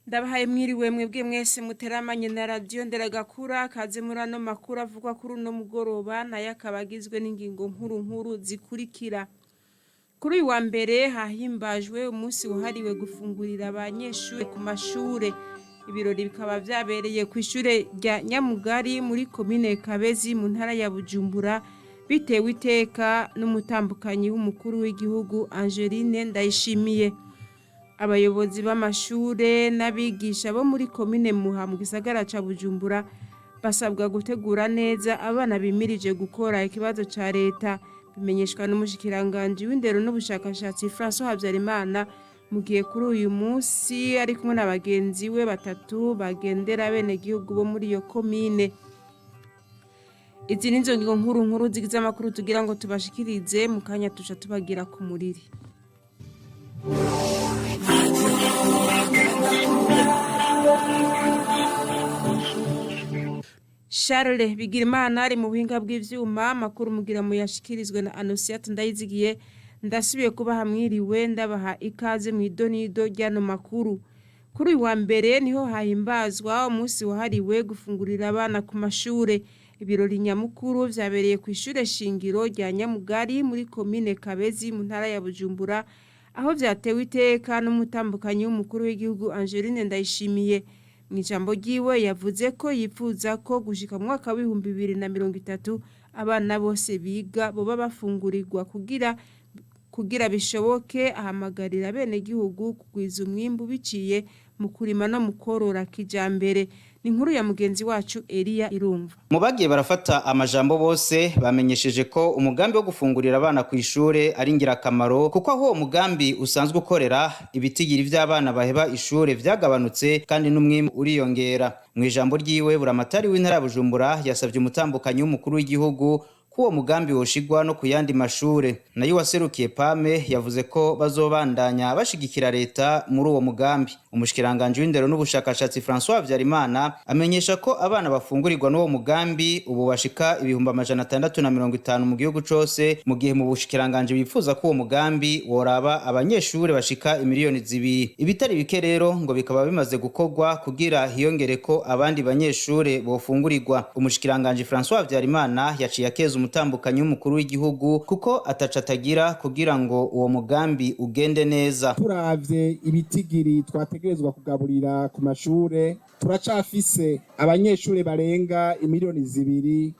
Ndabahaye mwiriwe mwebwe mwese muteramanye na radiyo Nderagakura. Kaze muri ano makuru avugwa kuri uno mugoroba, nayo akaba agizwe n'ingingo nkuru nkuru zikurikira. Kuri uyu wa mbere hahimbajwe umunsi wahariwe gufungurira abanyeshure ku mashure. Ibirori bikaba vyabereye kw'ishure rya Nyamugari muri komine Kabezi mu ntara ya Bujumbura, bitewe iteka n'umutambukanyi w'umukuru w'igihugu Angeline Ndayishimiye. Abayobozi b'amashure n'abigisha bo muri komine Muha mu gisagara ca Bujumbura basabwa gutegura neza abana bimirije gukora ikibazo ca leta, bimenyeshwa n'umushikiranganji w'indero n'ubushakashatsi François Habyarimana, mu gihe kuri uyu munsi ari kumwe na bagenzi we batatu bagendera abenegihugu bo muri iyo komine. Izi nizo ngingo nkuru nkuru zigize amakuru tugira ngo tubashikirize mu kanya, tuca tubagira ku muriri. Charles Bigirimana ari mu buhinga bw'ivyuma, amakuru mugira muyashikirizwe na Anosiate Ndayizigiye. Ndasubiye kubaha mwiriwe, ndabaha ikaze mw'idonido ry'ano makuru. Kuri uyu wa mbere niho hahimbazwa umunsi wahariwe gufungurira abana ku mashure. Ibirori nyamukuru vyabereye kw'ishure shingiro rya Nyamugari muri komine Kabezi mu ntara ya Bujumbura, aho vyatewe iteka n'umutambukanyi w'umukuru w'igihugu Angeline Ndayishimiye. Mw'ijambo ryiwe yavuze ko yipfuza ko gushika mu mwaka w'2030 abana bose biga boba bafungurirwa. Kugira bishoboke, ahamagarira abenegihugu kugwiza umwimbu biciye mu kurima no mu korora kijambere. Ni inkuru ya mugenzi wacu Eliya Irumva. Mu bagiye barafata amajambo bose bamenyesheje ko umugambi wo gufungurira abana ku ishure ari ingirakamaro, kuko aho uwo mugambi usanzwe ukorera, ibitigiri vy'abana baheba ishure vyagabanutse kandi n'umwimbu uriyongera. Mu ijambo ryiwe, buramatari w'intara ya Bujumbura yasavye umutambukanyi w'umukuru w'igihugu ko uwo mugambi woshigwa no ku yandi mashure. Nayo uwaserukiye Pame yavuze ko bazobandanya bashigikira leta muri uwo mugambi. Umushikiranganji w'indero n'ubushakashatsi François Habyarimana amenyesha ko abana bafungurirwa n'uwo mugambi ubu bashika 650,000 mu gihugu cose, mu gihe mu bushikiranganji bifuza ko uwo mugambi woraba abanyeshure bashika imiliyoni 2. Ibitari bike rero ngo bikaba bimaze gukorwa kugira hiyongereko abandi banyeshure bofungurirwa. Umushikiranganji François Habyarimana yaciye akeza umutambukanyi w'umukuru w'igihugu kuko ataca atagira kugira ngo uwo mugambi ugende neza. Turavye ibitigiri twategerezwa kugaburira ku mashure, turacafise abanyeshure barenga imiliyoni 2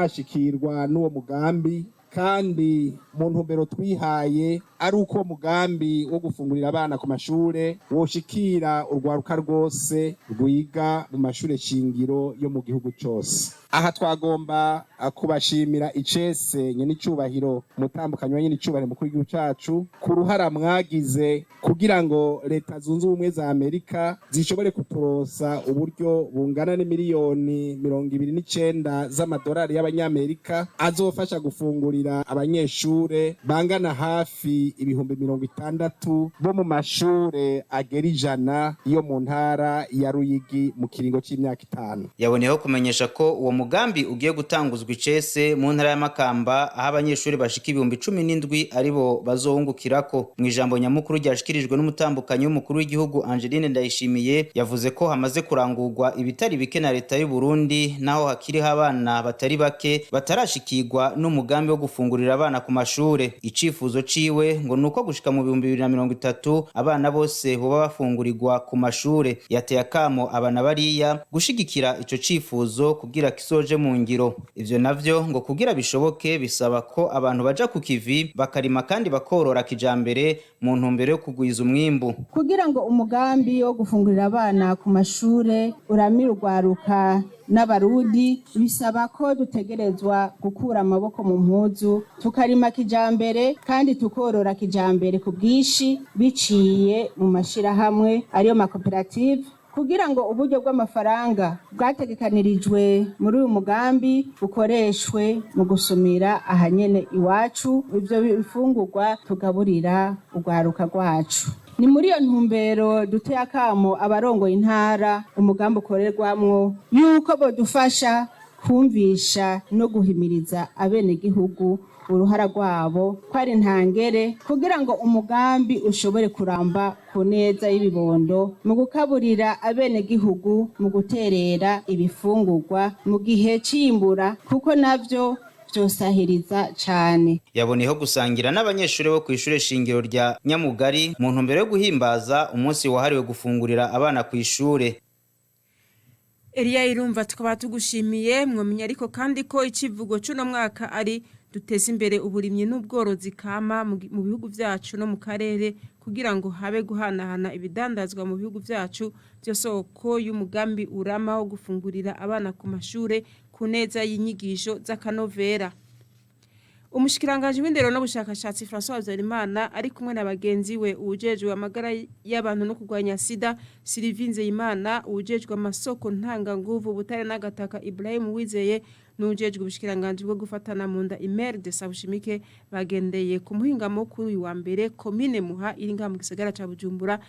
batarashikirwa n'uwo mugambi, kandi mu ntumbero twihaye ari uko mugambi wo gufungurira abana ku mashure woshikira urwaruka rwose rwiga mu mashure shingiro yo mu gihugu cose. Aha twagomba kubashimira icese nyenicubahiro umutambukanyi wa nyenicubahiro mukuru w'igihugu cacu ku ruhara mwagize kugira ngo Leta Zunze Ubumwe za Amerika zishobore kuturonsa uburyo bungana n'imiliyoni 29 z'amadolari y'abanyamerika azofasha gufungurira abanyeshure bangana hafi 60,000 bo mu mashure agera 100 yo mu ntara ya Ruyigi mu kiringo c'imyaka 5. Yaboneyeho kumenyesha ko uwo mugambi ugiye gutanguzwa icese mu ntara ya Makamba, aho abanyeshuri bashika 17,000 aribo bazowungukirako. Mu ijambo nyamukuru ryashikirijwe n'umutambukanyi w'umukuru w'igihugu Angeline Ndayishimiye, yavuze ko hamaze kurangurwa ibitari bike na leta y'u Burundi, naho hakiriho abana batari bake batarashikirwa n'umugambi wo gufungurira abana ku mashure. Icifuzo ciwe ngo nuko gushika mu 2030 abana bose boba bafungurirwa ku mashure. Yateye akamo abana bariya gushigikira ico cifuzo kugira kizoje mu ngiro. Ivyo navyo ngo kugira bishoboke bisaba ko abantu baja ku kivi, bakarima kandi bakorora kijambere mu ntumbero yo kugwiza umwimbu. Kugira ngo umugambi wo gufungurira abana ku mashure uramire urwaruka n'Abarundi, bisaba ko dutegerezwa gukura amaboko mu mpuzu, tukarima kijambere kandi tukorora kijambere ku bwinshi biciye mu mashirahamwe ariyo makoperative, kugira ngo uburyo bw'amafaranga bwategekanirijwe muri uyu mugambi bukoreshwe mu gusumira ahanyene iwacu ivyo bifungurwa tugaburira urwaruka rwacu. Ni muri iyo ntumbero duteye akamo abarongoye intara umugambi ukorerwamwo yuko bodufasha kumvisha no guhimiriza abenegihugu Uruhara rwabo ko ari ntangere kugira ngo umugambi ushobore kuramba ku neza y'ibibondo mu gukaburira abenegihugu mu guterera ibifungurwa mu gihe c'iyimbura, kuko navyo vyosahiriza cane. Yaboneyeho gusangira n'abanyeshuri bo kw'ishure shingiro rya Nyamugari mu ntumbero yo guhimbaza umunsi wahariwe gufungurira abana kw'ishure. Eliya Irumva, tukaba tugushimiye. Mwomenya ariko kandi ko icivugo c'uno mwaka ari duteze imbere uburimyi n'ubworozi kama mu bihugu vyacu no mu karere, kugira ngo habe guhanahana ibidandazwa mu bihugu vyacu byo soko y'umugambi urama wo gufungurira abana ku mashure ku neza y'inyigisho z'akanovera. Umushikiranganji w'indero n'ubushakashatsi François Habyarimana ari kumwe na bagenzi we, uwujejwe amagara y'abantu no kurwanya sida Sylvie Nzeyimana, uwujejwe amasoko ntanganguvu, ubutare n'agataka Ibrahim Uwizeye, n'uwujejwe ubushikiranganji bwo gufatana mu nda Imelde Sabushimike, bagendeye ku muhingamo kuri uyu wa mbere komine Muha iri ngaha mu gisagara ca Bujumbura,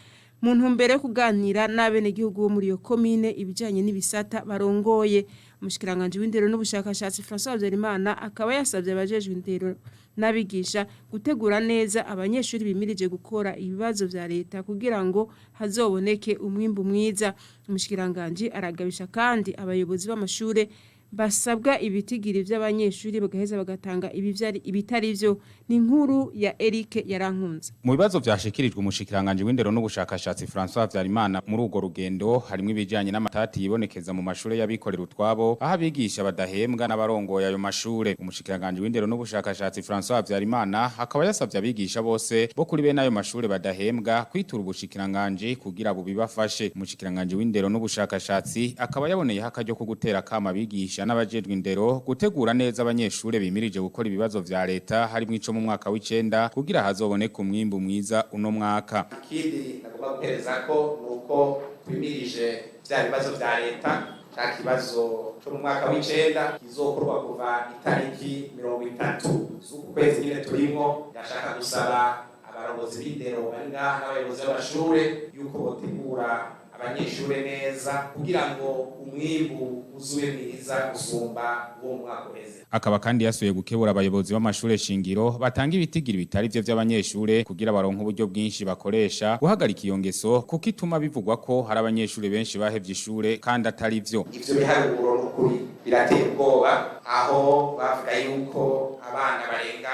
mu ntumbero yo kuganira n'abenegihugu bo muri iyo komine ibijanye n'ibisata barongoye. Umushikiranganji w'indero n'ubushakashatsi François Habyarimana akaba yasabye abajejwe indero n'abigisha gutegura neza abanyeshuri bimirije gukora ibibazo vya leta kugira ngo hazoboneke umwimbu mwiza. Umushikiranganji aragabisha kandi abayobozi b'amashure basabwa ibitigiri vy'abanyeshuri bagaheza bagatanga ibivyari ibitari vyo. Ni inkuru ya Eric Yarankunze. Mu bibazo vyashikirijwe umushikiranganje w'indero n'ubushakashatsi François Habyarimana muri urwo rugendo, harimwo ibijanye n'amatati yibonekeza mu mashure y'abikorera utwabo, aho abigisha badahembwa n'abarongoye ayo mashure. Umushikiranganje w'indero n'ubushakashatsi François Habyarimana akaba yasavye abigisha bose bo kuri bene ayo mashure badahembwa kwitura ubushikiranganje kugira bubibafashe. Umushikiranganje w'indero n'ubushakashatsi akaba yaboneyeho akaryo ko gutera kama abigisha n'abajejwe indero gutegura neza abanyeshure bimirije gukora ibibazo vya leta, harimwo ico mu mwaka w'icenda, kugira hazoboneke umwimbu mwiza uno mwaka. Ikindi nagomba guhereza ko nuko twimirije vya bibazo vya leta, ca kibazo co mu mwaka w'icenda kizokorwa kuva itariki 30 z'uku kwezi nyene turimwo. Ndashaka gusaba abarongozi b'indero bari ngaha n'abayobozi b'amashure yuko botegura abanyeshure neza kugira ngo umwimbu uzube mwiza gusumba uwo mu mwaka uheze. Akaba kandi yasuye gukebura abayobozi b'amashure shingiro batanga ibitigiri bitari vyo vy'abanyeshure kugira baronke uburyo bwinshi bakoresha, guhagarika iyo ngeso kuko ituma bivugwa ko hari abanyeshure benshi bahevye ishure kandi atari vyo. Ivyo biharuro n'ukuri birateye ubwoba, aho bavuga yuko abana barenga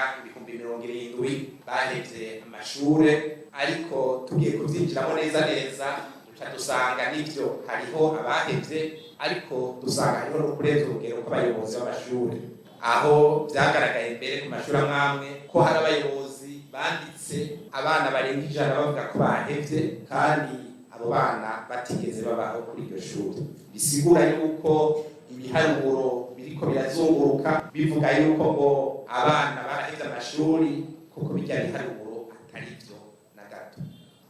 70,000 bahevye amashure, ariko tugiye kuvyinjiramo neza neza duca dusanga nivyo hariho abahevye, ariko dusanga hariho no kurenza urugero kw'abayobozi b'amashure, aho vyagaragaye mbere ku mashuri amwe amwe ko hari abayobozi banditse abana barenga 100 bavuga ko bahevye kandi abo bana batigeze babaho kuri iryo shuri. Bisigura yuko ibiharuro biriko birazunguruka bivuga yuko ngo abana barahevye amashuri, kuko birya biharuro atari vyo na gato.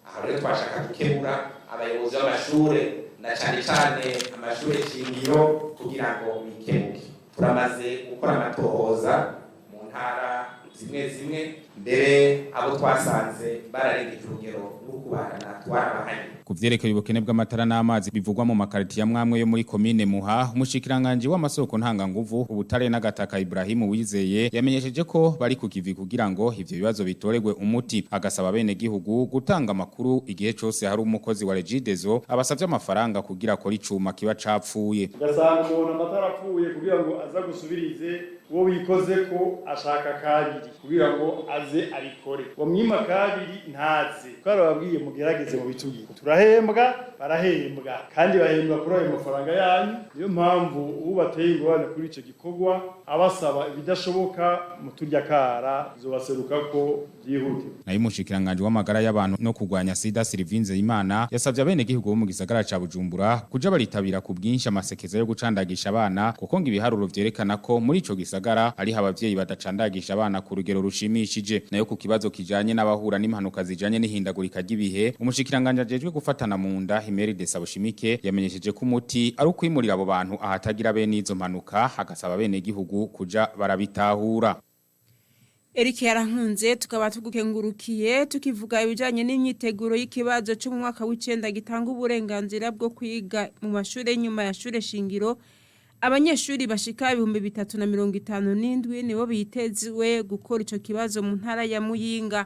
Aho rero twashaka gukebura abayobozi b'amashure na cane cane amashure shingiro kugira ngo bikebuke. Turamaze gukora amatohoza mu ntara zimwe zimwe, mbere abo twasanze bararengeje urugero rwo kubahana twarabahanye. Ku vyerekeye ubukene bw'amatara n'amazi bivugwa mu makaritiye amwamwe yo muri komine Muha, umushikiranganji w'amasoko ntanganguvu, ubutare n'agataka Ibrahim Uwizeye yamenyesheje ko bari ku kivi kugira ngo ivyo bibazo bitoregwe umuti, agasaba bene gihugu gutanga amakuru igihe cose hari umukozi wa Regideso abasavye amafaranga kugira akore icuma kiba capfuye. Ugasanga umuntu amatara apfuye, kugira ngo aza gusubirize uwo wikoze ko ashaka kabiri kugira ngo aze abikore, uwo mwima kabiri ntaze. Twarababwiye mugerageze mu bitugire, turahembwa, barahembwa kandi bahembwa kuri ayo mafaranga yanyu. Niyo mpamvu ubateye ingorane kuri ico gikorwa abasaba ibidashoboka muturya kara zobaseruka ko byihutirwa. Nayo umushikiranganje w'amagara y'abantu no kurwanya sida Sylvie Nzeyimana yasavye abenegihugu bo mu gisagara ca Bujumbura kuja baritabira ku bwinshi amasekeza yo gucandagisha abana, kuko ngo ibiharuro vyerekana ko muri ico gisagara ariho abavyeyi badacandagisha abana ku rugero rushimishije. Nayo ku kibazo kijanye n'abahura n'impanuka zijanye n'ihindagurika ry'ibihe, umushikiranganje ajejwe gufatana mu nda Himeride Sabushimike yamenyesheje ko umuti ari ukwimurira abo bantu ahatagira bene izo mpanuka, agasaba abenegihugu kuja barabitahura. Eric Yarankunze, tukaba tugukengurukiye. Tukivuga ibijanye n'imyiteguro y'ikibazo cyo mu mwaka w'icenda gitanga uburenganzira bwo kwiga mu mashure nyuma ya shure shingiro. Abanyeshuri bashika 3057 nibo bitezwe gukora ico kibazo mu ntara ya Muyinga,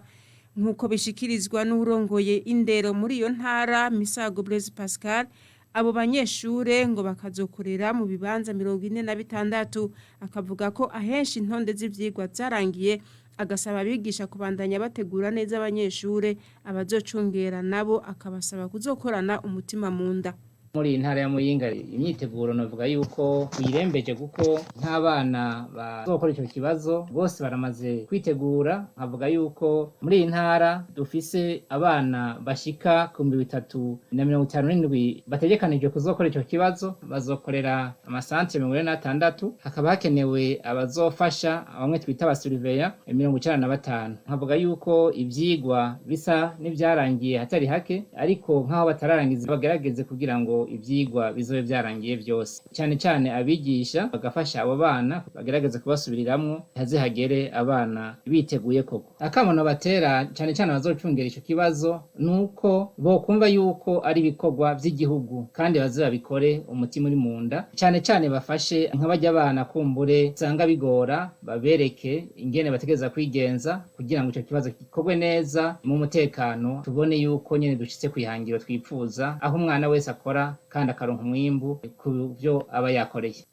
nkuko bishikirizwa n'urongoye indero muri iyo ntara, Misago Blaise Pascal. Abo banyeshure ngo bakazokorera mu bibanza 46. Akavuga ko ahenshi intonde z'ivyigwa zarangiye, agasaba abigisha kubandanya bategura neza abanyeshure. Abazocungera nabo akabasaba kuzokorana umutima mu nda. Muri iyi ntara ya Muyinga, imyiteguro navuga yuko uyirembeje, kuko nk'abana bazokora ico kibazo bose baramaze kwitegura. Nkavuga yuko muri iyi ntara dufise abana bashika ku 3057 bategekanijwe kuzokora ico kibazo. Bazokorera amasantere 46, hakaba hakenewe abazofasha, bamwe twita abasurveya, 95. Nkavuga yuko ivyigwa bisa n'ivyarangiye hatari hake, ariko nk'aho batararangiza bagerageze kugira ngo ivyigwa bizobe vyarangiye vyose, cyane cyane abigisha bagafasha abo bana, bagerageza kubasubiriramwo, haze hagere abana biteguye koko. Akamono batera cyane cyane abazocungera ico kibazo nuko bokumva yuko ari ibikorwa vy'igihugu, kandi baze babikore umutima uri mu nda. Cyane cyane bafashe nk'abajya abana kumbure usanga bigora, babereke ingene bategereza kwigenza kugira ngo ico kibazo gikorwe neza mu mutekano, tubone yuko nyene dushitse kwihangiro twipfuza, aho umwana wese akora kandi akaronka umwimbu ku byo aba yakoreye.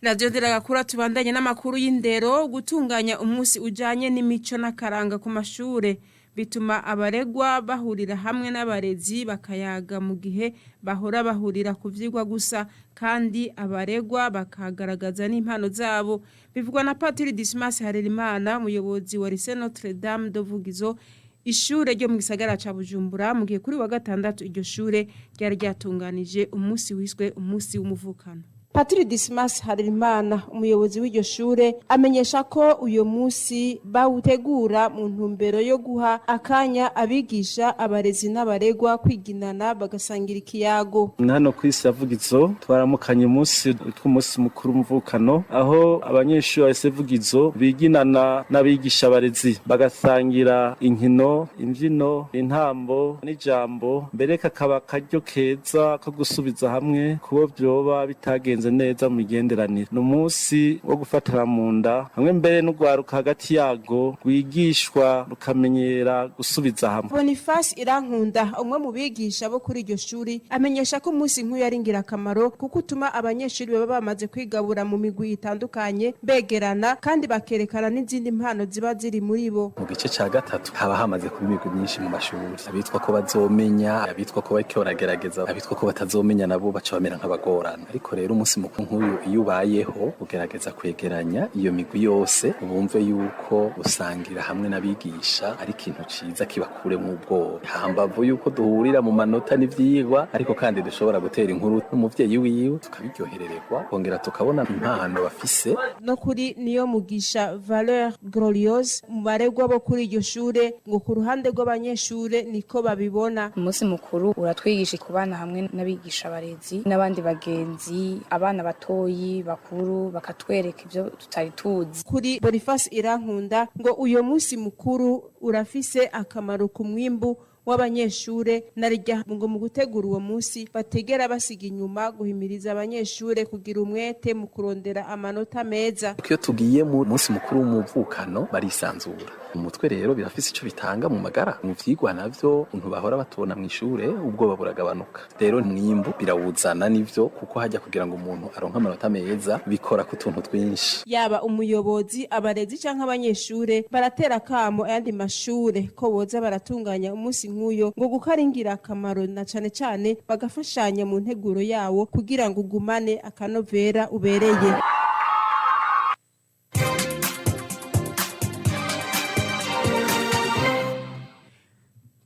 Radio Nderagakura, tubandanye n'amakuru y'indero. Gutunganya umunsi ujanye n'imico n'akaranga ku mashure bituma abaregwa bahurira hamwe n'abarezi bakayaga, mu gihe bahora bahurira ku vyigwa gusa, kandi abaregwa bakagaragaza n'impano zabo. Bivugwa na Patiri Dismas Harerimana, umuyobozi wa Lycée Notre Dame de Vugizo, ishure ryo mu gisagara ca Bujumbura, mu gihe kuri wa gatandatu iryo shure ryari ryatunganije umunsi wiswe umunsi w'umuvukano. Patiri Dismas Harerimana, umuyobozi w'iryo shure, amenyesha ko uyo munsi bawutegura mu ntumbero yo guha akanya abigisha, abarezi n'abaregwa kwiginana, bagasangira ikiyago. Hano ku isi Vugizo twaramukanye umunsi witwa umunsi mukuru mvukano, aho abanyeshuri ba Vugizo biginana n'abigisha, abarezi, bagasangira inkino, imbyino, intambo n'ijambo. Mbere kakaba akaryo keza ko gusubiza hamwe kubo vyoba bitagenze neza mu migenderanire. Ni umunsi wo gufatira mu nda hamwe, mbere n'urwaruka hagati yago rwigishwa rukamenyera gusubiza hamwe. Boniface Irankunda, umwe mu bigisha bo kuri iryo shuri, amenyesha ko umunsi nk'uyu ari ingirakamaro, kuko utuma abanyeshuri baba bamaze kwigabura mu migwi itandukanye begerana, kandi bakerekana n'izindi mpano ziba ziri muri bo. Mu gice ca gatatu haba hamaze kuba imigwi myinshi mu mashuri: abitwa ko bazomenya, abitwa ko bariko baragerageza, abitwa ko batazomenya nabo baca bamera nk'abagorana. Ariko rero umunsi mukuru nk'uyu iyo ubayeho ugerageza kwegeranya iyo migwi yose, bumve yuko gusangira hamwe n'abigisha ari ikintu ciza kibakuremwo ubwoba. Hambavu yuko duhurira mu manota n'ivyigwa, ariko kandi dushobora gutera inkuru n'umuvyeyi wiwe, tukabiryoherererwa, kongera tukabona impano bafise. No kuri niyo mugisha Valeur Gloriose, mu baregwa bo kuri iryo shure, ngo ku ruhande rw'abanyeshure niko babibona. Umunsi mukuru uratwigisha kubana hamwe n'abigisha, abarezi n'abandi bagenzi, abana batoyi, bakuru, bakatwereka ibyo tutari tuzi. Kuri Boniface Irankunda, ngo uyo munsi mukuru urafise akamaro ku mwimbu w'abanyeshure, narirya ngo mu gutegura uwo munsi bategera basiga inyuma guhimiriza abanyeshure kugira umwete mu kurondera amanota meza. Iyo tugiye mu munsi mukuru w'umuvukano barisanzura mu mutwe, rero birafise ico bitanga mu magara, mu vyigwa navyo untu bahora batubona mw'ishure, ubwoba buragabanuka. Rero mwimbu birawuzana nivyo, kuko hajya kugira ngo umuntu aronke amanota meza bikora ku tuntu twinshi. Yaba umuyobozi, abarezi canke abanyeshure baratera kamo ayandi mashure ko boza baratunganya umunsi nk'uyo, ngo kuko ari ingirakamaro, na cane cane bagafashanya mu nteguro yawo kugira ngo ugumane akanovera ubereye.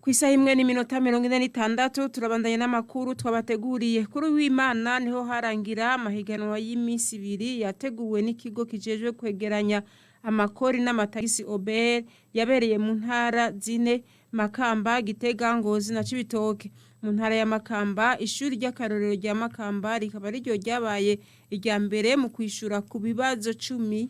Ku isaha 1:46 turabandanya n'amakuru twabateguriye. Kuri w'Imana niho harangira amahiganwa y'iminsi 2 yateguwe n'ikigo kijejwe kwegeranya amakori n'amatagisi OBR, yabereye mu ntara zine: Makamba, Gitega, Ngozi na Cibitoke. Mu ntara ya Makamba, ishuri ry'akarorero rya Makamba rikaba riryo ryabaye irya mbere mu kwishura ku bibazo 10.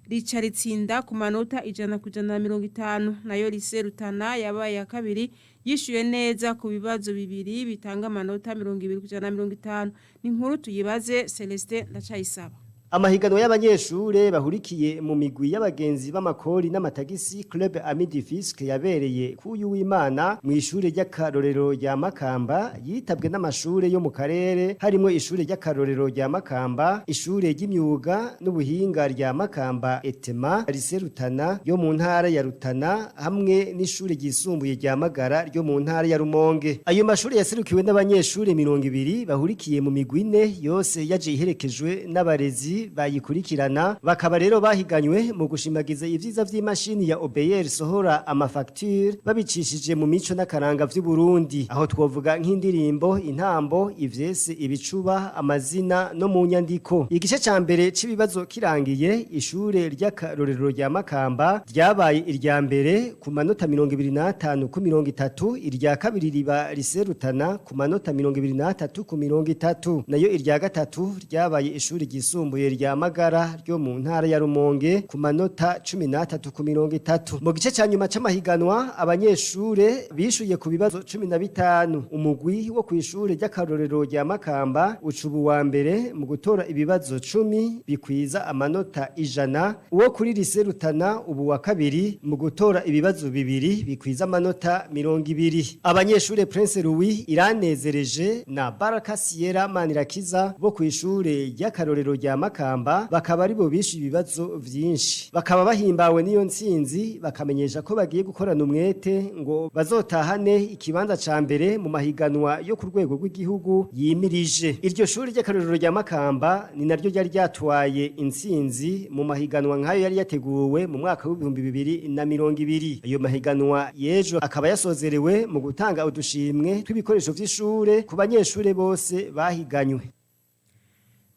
rica ritsinda ku manota 100 ku 150. Nayo Lycée Rutana yabaye ya kabiri, yishuye neza ku bibazo bibiri bitanga amanota 20 ku 50. Ni inkuru tuyibaze Celestin Ndacayisaba. Amahiganwa y'abanyeshure bahurikiye mu migwi y'abagenzi b'amakori n'amatagisi, Club Ami du Fisc, yabereye kuyu w'Imana mu ishure ry'akarorero rya Makamba, yitabwe n'amashure yo mu karere, harimo ishure ry'akarorero rya Makamba, ishure ry'imyuga n'ubuhinga rya Makamba Etema, Lycée Rutana yo mu ntara ya Rutana, hamwe n'ishure ryisumbuye rya Magara ryo mu ntara ya Rumonge. Ayo mashure yaserukiwe n'abanyeshure 20 bahurikiye mu migwi ine, yose yaje iherekejwe n'abarezi bayikurikirana. Bakaba rero bahiganywe mu gushimagiza ivyiza vy'imashini ya OBR sohora amafacture, babicishije mu mico n'akaranga vy'u Burundi, aho twovuga nk'indirimbo, intambo, ivyese, ibicuba, amazina no mu nyandiko. Igice ca mbere c'ibibazo kirangiye, ishure ry'akarorero rya Makamba ryabaye irya mbere ku manota 25 ku 30, irya kabiri riba Lycée Rutana ku manota 23 ku 30, nayo irya gatatu ryabaye ishure ryisumbuye rya Magara ryo mu ntara ya Rumonge ku manota 13 ku 30. Mu gice ca nyuma c'amahiganwa, abanyeshure bishuye ku bibazo 15. Umugwi wo kw'ishure ry'akarorero rya Makamba ucubu wa mbere mu gutora ibibazo 10 bikwiza amanota 100, uwo kuri Lycée Rutana ubu wa kabiri mu gutora ibibazo bibiri bikwiza amanota 20. Abanyeshure Prince Louis Iranezereje na Baraka Sierra Manirakiza bo kw'ishure ry'akarorero rya Makamba bakaba aribo bishe ibibazo vyinshi, bakaba bahimbawe n'iyo ntsinzi, bakamenyesha ko bagiye gukorana umwete ngo bazotahane ikibanza ca mbere mu mahiganwa yo ku rwego rw'igihugu yimirije. Iryo shuri ry'akarorero rya Makamba ni naryo ryari ryatwaye intsinzi mu mahiganwa nk'ayo yari yateguwe mu mwaka w'2020. Ayo mahiganwa yejo akaba yasozerewe mu gutanga udushimwe tw'ibikoresho vy'ishure ku banyeshure bose bahiganywe.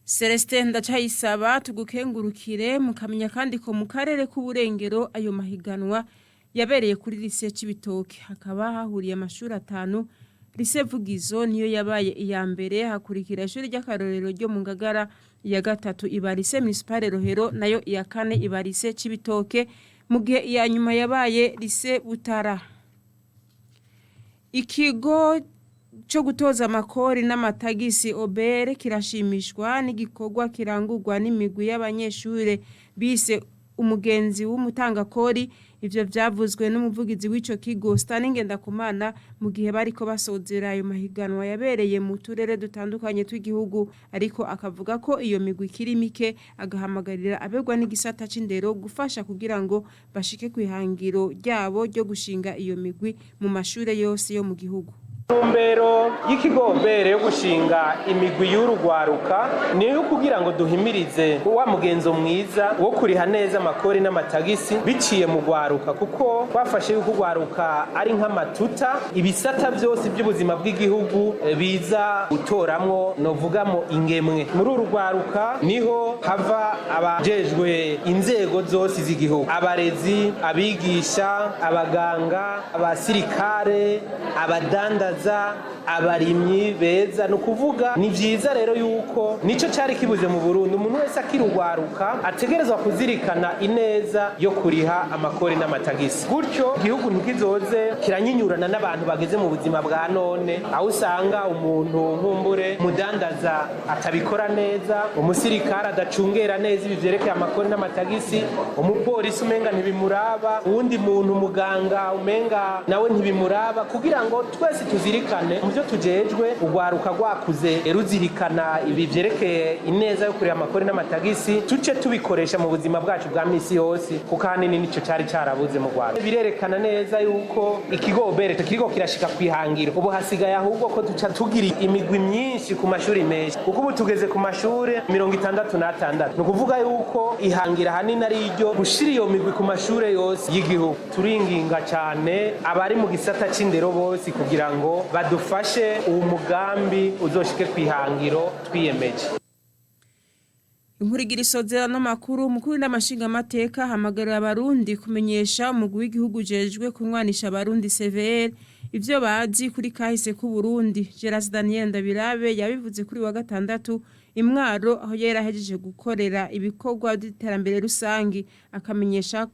Celestin Ndacayisaba, tugukengurukire. Mukamenya kandi ko mu karere k'uburengero ayo mahiganwa yabereye kuri Lycée Cibitoke, hakaba hahuriye amashuri atanu. Lycée Vugizo niyo yabaye iya mbere, hakurikira ishuri ry'akarorero ryo mu Ngagara, iya gatatu iba Lycée Municipale Rohero, nayo iya kane iba Lycée Cibitoke, mu gihe iya nyuma yabaye Lycée Butara. Ikigo cyo gutoza amakori n'amatagisi OBR kirashimishwa n'igikorwa kirangurwa n'imigwi y'abanyeshure bise umugenzi w'umutangakori. Ivyo vyavuzwe n'umuvugizi w'ico kigo Stanley Ngendakumana mu gihe bariko basozera ayo mahiganwa yabereye mu turere dutandukanye tw'igihugu, ariko akavuga ko iyo migwi ikiri mike, agahamagarira abegwa n'igisata c'indero gufasha kugira ngo bashike kw'ihangiro ryabo ryo gushinga iyo migwi mu mashure yose yo mu gihugu. Intumbero y'ikigo OBR yo gushinga imigwi y'urugwaruka ni iyo kugira ngo duhimirize wa mugenzo mwiza wo kuriha neza amakori n'amatagisi biciye mu rwaruka, kuko twafashe yuko urwaruka ari nk'amatuta ibisata byose by'ubuzima bw'igihugu biza gutoramwo, novugamo ingemwe. Muri uru rwaruka niho hava abajejwe inzego zose z'igihugu: abarezi, abigisha, abaganga, abasirikare, abadandaza, abarimyi beza. Ni ukuvuga ni byiza rero yuko nico cari kibuze mu Burundi, umuntu wese akirugwaruka ategerezwa kuzirikana ineza yo kuriha amakori n'amatagisi, gutyo igihugu ntikizoze kiranyinyurana n'abantu bageze mu buzima bwa none, aho usanga umuntu nkumbure mudandaza atabikora neza, umusirikare adacungera neza ibi vyerekeye amakori n'amatagisi, umupolisi umenga ntibimuraba, uwundi muntu umuganga umenga nawe ntibimuraba. Kugira ngo twese tuzirikane mu byo tujejwe, urwaruka rwakuze ruzirikana ibi vyerekeye ineza yo kuriha amakori n'amatagisi, tuce tubikoresha mu buzima bwacu bwa misi yose, kuko ahanini nico cari carabuze mu Rwanda. Birerekana neza yuko ikigo OBR kiriko kirashika kwihangiro. Ubu hasigaye ahubwo ko duca tugira imigwi myinshi ku mashuri menshi, kuko ubu tugeze ku mashuri 66. Ni ukuvuga yuko ihangira ahanini ari iryo gushira iyo migwi ku mashure yose y'igihugu. Turinginga cyane abari mu gisata c'indero bose kugira ngo badufashe uwo mugambi uzoshike kwihangiro twiyemeje. Inkuru igira isozera n'amakuru. Umukuru n'amashingamateka hamagarira abarundi kumenyesha umugwi w'igihugu ujejwe kunywanisha abarundi CVR ivyo bazi kuri kahise k'u Burundi. Gerard Daniel Ndabirabe yabivuze kuri wa gatandatu Imwaro aho yari ahejeje gukorera ibikorwa by'iterambere rusangi, akamenyesha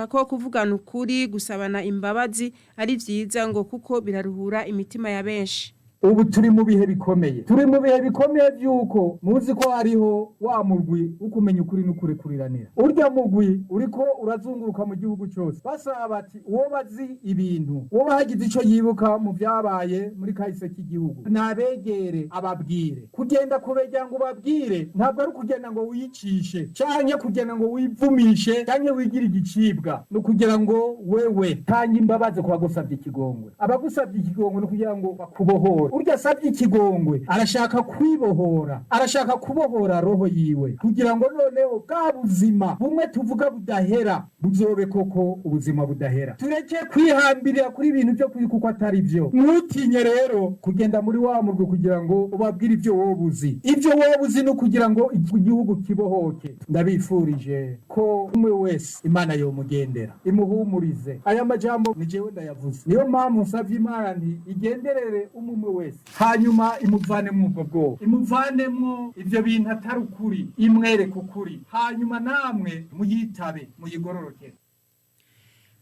ko kuvugana ukuri, gusabana imbabazi ari vyiza ngo kuko biraruhura imitima ya benshi. Ubu turi mu bihe bikomeye, turi mu bihe bikomeye by'uko muzi ko hariho wa mugwi wo kumenya ukuri n'ukurikuriranira. Urya mugwi uriko urazunguruka mu gihugu cyose basaba bati uwo bazi ibintu, uwo bahagize ico yibuka mu vyabaye muri kahise k'igihugu, nabegere ababwire. Kugenda kubegera ngo ubabwire ntabwo ari ukugenda ngo wiyicishe canke kugenda ngo wivumishe canke wigire igicibwa, ni ukugira ngo wewe tanga imbabazi ku bagusavye ikigongwe. Abagusavye ikigongwe ni ukugira ngo bakubohore. Urya asabye ikigongwe arashaka kwibohora, arashaka kubohora roho yiwe kugira ngo noneho bwa buzima bumwe tuvuga budahera buzobe koko ubuzima budahera. Tureke kwihambirira kuri ibintu byo kuri kuko atari byo. Ntutinye rero kugenda muri wa murwi kugira ngo ubabwire ibyo wowe uzi. Ibyo wowe uzi ni ukugira ngo igihugu kibohoke. Ndabifurije ko umwe wese Imana yomugendera imuhumurize. Aya majambo ni jewe ndayavuze, niyo mpamvu nsavye Imana nti igenderere umwe umwe wese, hanyuma imuvanemo ubwo bwoba, imuvanemwo ivyo bintu atari ukuri, imwereke ukuri, hanyuma namwe muyitabe muyigororokere.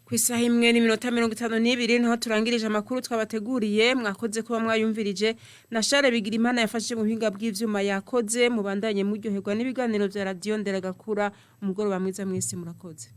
Ku isaha 1:52 niho turangirije amakuru twabateguriye. Mwakoze kuba mwayumvirije. Na Share bigira Imana yafashe mu buhinga bw'ivyuma yakoze. Mubandanye muryoherwa n'ibiganiro vya Radiyo Nderagakura. Umugoroba mwiza mwese, murakoze.